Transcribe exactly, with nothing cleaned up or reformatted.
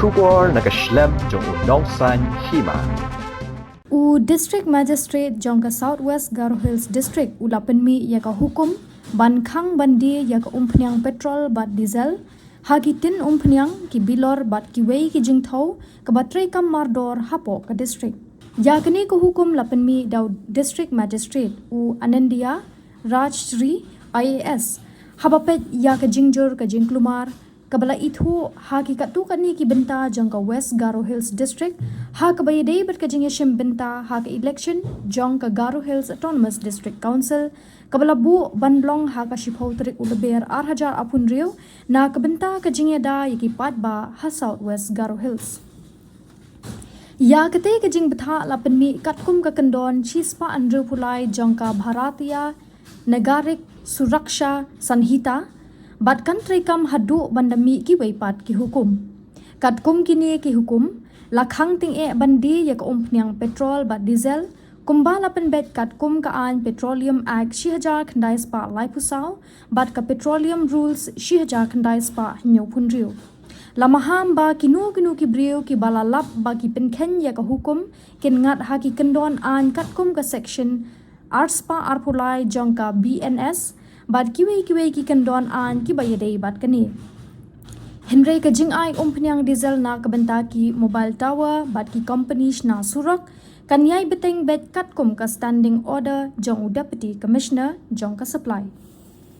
Khubor na ka shlem jong u Nongsaiñ Hima. U District Magistrate jong ka South West Garo Hills District u la pynmih ïa ka hukum ban khang ban die ïa ka umphniang petrol bad diesel ha ki tin umphniang, ki bilor bad kiwei ki jingthew kaba treikam mardor hapoh ka district. Ïa kane ka hukum la pynmih da u District Magistrate u Anandia Rajshri I A S haba peit ïa ka jingjur ka jingkulmar kaba la ithuh ha ki katto katne ki bynta jong ka West Garo Hills District ha kaba ïadei bad ka jingïashim bynta ha ka election jong ka Garo Hills Autonomous District Council kaba la buh ban long ha ka shiphew tarik u Lber ar hajar arphew hynriew na ka bynta ka jingïada ïa ki paidbah ha South West Garo Hills. Ïa katei ka jingbthah la pynmih katkum ka kyndon shispah hynriewphew lai jong ka Bharatiya Nagarik Suraksha Sanhita bad kan treikam haduh ban da mih kiwei pat ki hukum. Katkum kine ki hukum, la khang tyngeh ban die ïa ka umphniang petrol bad diesel kumba la pynbeit katkum ka aiñ Petroleum Act shi hajar khyndai spah laiphew saw bad ka Petroleum Rules shi hajar khyndai spah hynñiewphew hynriew. La maham ba kino kino ki briew kiba la lap ba ki pynkheiñ ïa ka hukum kin ngat ha ki kyndon aiñ katkum ka section arspah arphew lai jong ka B N S bad kiwei kiwei ki kyndon aiñ kiba ïadei bad kane. Hynrei ka jingai umphniang diesel na ka bynta ki mobile tower bad ki company shna surok kan ïai bteng beit katkum ka standing order jong u Deputy Commissioner jong ka Supply.